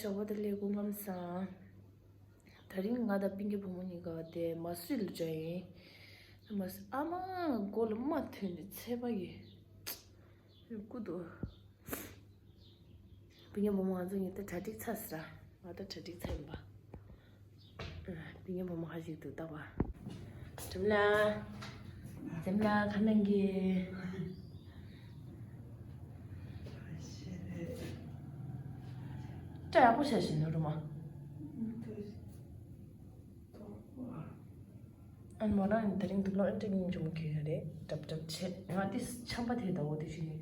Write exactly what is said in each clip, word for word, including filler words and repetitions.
ཞོགས་པ་དང་ལས་སྐུ་ཁམས་བཟང་། དེ་རིང་ང་དང་སྤུན་ཀྱག་བུ་མོ་གཉིས་ཀ་དེ་མ་སུ་རི་ལ་འགྲོ་ཡིན། མ་སུ་ཨ་མ་མགོ་ལ་རྨ་ཐོན་ནས་ཚད་པ་ཡོད། སྐུ་འདུག་སྤུན་ཀྱག་བུ་མོ་ང་ཚོ་གཉིས་ད་གྲ་སྒྲིག་ཚར་ཟེར། ང་ད་གྲ་སྒྲིག་ཚར་ཡིན་པ། སྤུན་ཀྱག་བུ་མོ་ཧ་ཞིག་འདུག་ལྟ་བ། འཛོམས་ལགས། འཛོམས་ལགས་ཁ་ནང་གི། སྐྲ་ཡག་པོ་བྱས་ཤིག་ནོར་མ། ཨ་མོ་རང་དེ་རིང་དུག་ལོག་ཨེ་འདྲ་སྙིང་རྗེ་མོ་གྱོན་ཡོད་རེད། གྲབ་གྲབ་བྱས། ང་དེ་ཆམ་པ་དེ་ལྟ་བུ་དེ་ཞིག་ནི་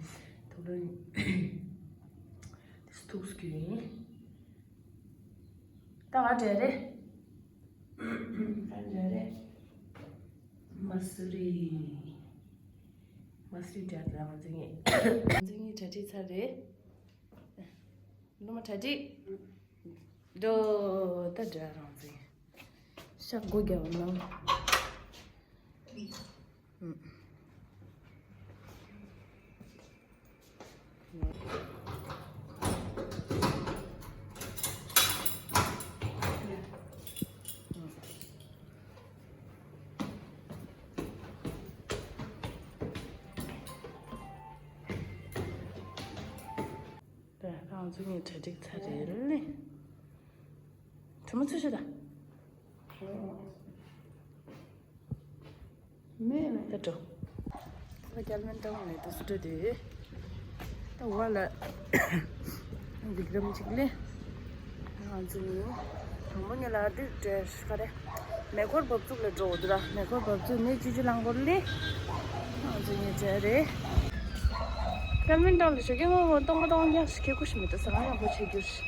དུག་ལོག་དེ་ཐུགས་སུ་གྱོན་ཡིན། ད་ག་འདྲ་རེད། ག་འདྲ་རེད། མ་སུ་རི། མ་སུ་རི་འདྲ་རེད། ང་ཚོ་གཉིས་ང་ཚོ་གཉིས་གྲ་སྒྲིག་ཚར་རེད། ནུ་མ་གྲ་སྒྲིག་འགྲོ། ད་འདྲ་རང་ཚོ་ཤག་སྒོ་རྒྱབ་ནང་། ད་ང་ཚོ་གཉིས་གྲ་སྒྲིག་ཚར་རེད་ལེ། གྲོ་མ་ཚོས་ཤོག་ད། མེད་ན་ད་འགྲོ། ད་སྐྱེལ་མེད་ཏང་ནས་ད་སུ་འགྲོ་དུས། ད་འོག་ལ་སྒྲིག་རིམ་གཅིག་ལས། ང་ཚོ་ནི་དང་པོ་ཉིད་ལ་དུས་བྲེལ་ག་རེ། མེ་འཁོར་འབབ་ཚུགས་ལ་འགྲོ་འདུག་ར། མེ་འཁོར་འབབ་ཚུགས་ནས་ཅི་ཅི་རླངས་འཁོར་ལས། ང་ཚོ་ཉིད་བྲེལ་རེད། སྐྱེལ་མེད་ཏང་ལ་ཞོགས་ཀས་སྔོན་སྔོན་སྟོང་པ་སྟོང་རྐྱང་ཞིག་ཁེ་ཁུ་ཞིག་མི་འདུག་ཟ་ཁང་ཡག་པོ་བྱེད་རྒྱུ་ཞིག་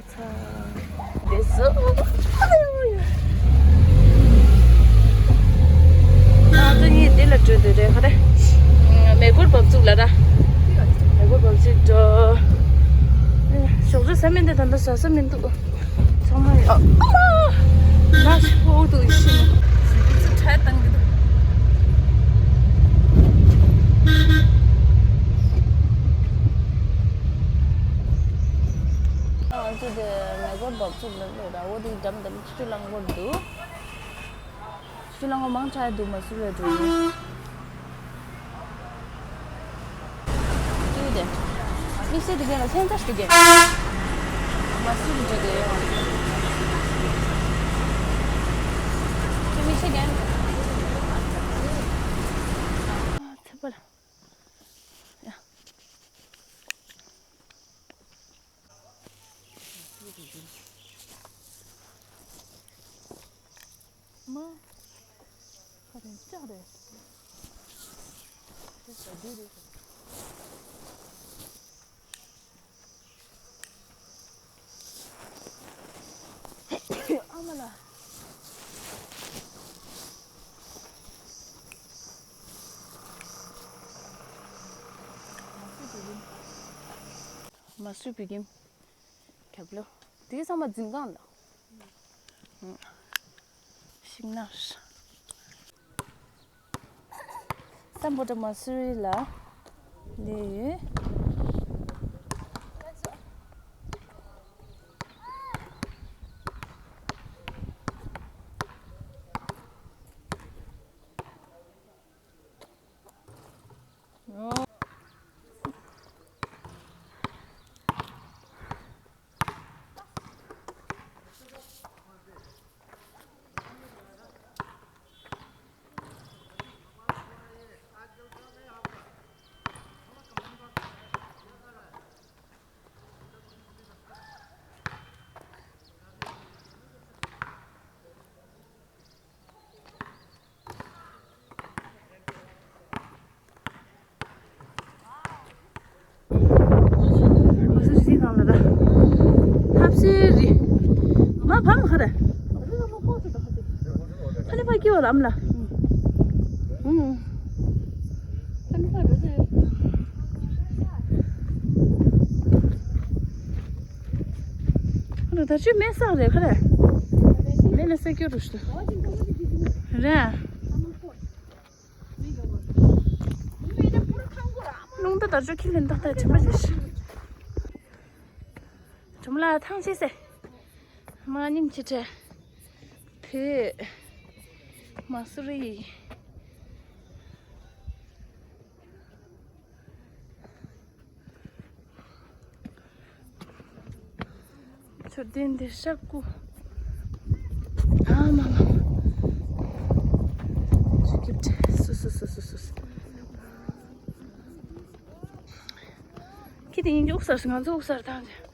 ཚ། དེ་སུ། ང་ཚོ་གཉིས་འདི་ལ་འགྲོ་འདོད་རེད་ག་རེ། མེ་འཁོར་འབབ་ཚུགས་ལ་ར། མེ་འཁོར་འབབ་ཚུགས་འགྲོ། ཞོགས་ཇ་ཟ་མི་འདི་ད་ལྟ་ཟ་ས་མི་འདུག་ཚང་མ་ཡོད། ཨ་མ། ང་ཞིག་ཕོག་འདུག་ཤི་ནི། ཚུར་ཁྲལ་བཏང་གི་འདུག་ང་ཚོ་དེ་མེ་འཁོར་འབབ་ཚུགས་ལ་ལོ་ར་འོ་དེ་འགྲམ་དེ་ལ་ཆུ་རླངས་འཁོར་འདུག་ཆུ་རླངས་འཁོར་མང་དྲགས་འདུག་མ་སུ་རི་ལ་འགྲོ་ཡིན། ཅི་དེ། དམིགས་བསལ་དེ་ག་ལ་ལྷན་རྒྱས་དེ་ག་མ་སུ་རི་འགྲོ་དེ་ཡོང་། ཅི་དམིགས་བསལ་ག་ཚ་པ་ལ། ཡ། མ། ཁ་རེ་ལྕགས་རེད། ཁ་རེ་ཟ་རྒྱུ་རེད། ཨ་མ་ལ། མ་སུ་བི་ཀིམ། ཁྱབ་ལོ། དེ་ཚང་མ་འཛིན་ཁང་ལ། ཤིང་ནགས། སམ་བྷོ་ཊ་མ་སུ་རི་ལ། འདི། ང་ཚོ་རི་སྒང་ལ་ར། ཧབ་སེ་རི། མ་ཕམ་ཁ་ར། ཕ་ནི་ཕ་ཀི་བ་ལམ་ལ། ཨུང་། ཕ་ནི་ཕ་འགྲོ་ཟེར། ཁ་ར་ད་ཅི་མེད་ས་རེད་ཁ་ར། མེད་ལ་ས་ཀྱོ་རུ་ཤི། ར། རླུང་རྟ་དར་ལྕོག་ཁྱི་ལེན་ཏག་ཏག་དྲན་པ་རེད། ལ་ཐང་ཆད་ཟེར། མ་ཉིན་ཅི་ཁྲེ། བོད། མ་སུ་རི། མཆོད་རྟེན་འདིར་ཞབས་སྐུ། ཨ་མ་མ་མ། ཅི་སྐྱིད་སུ་སུ་སུ་སུ་སུ། ཁྱི་དེ་ཡིན་གྱི་དབུགས་གསར་སུ་ང་ཚོ་དབུགས་གསར་བཏང་།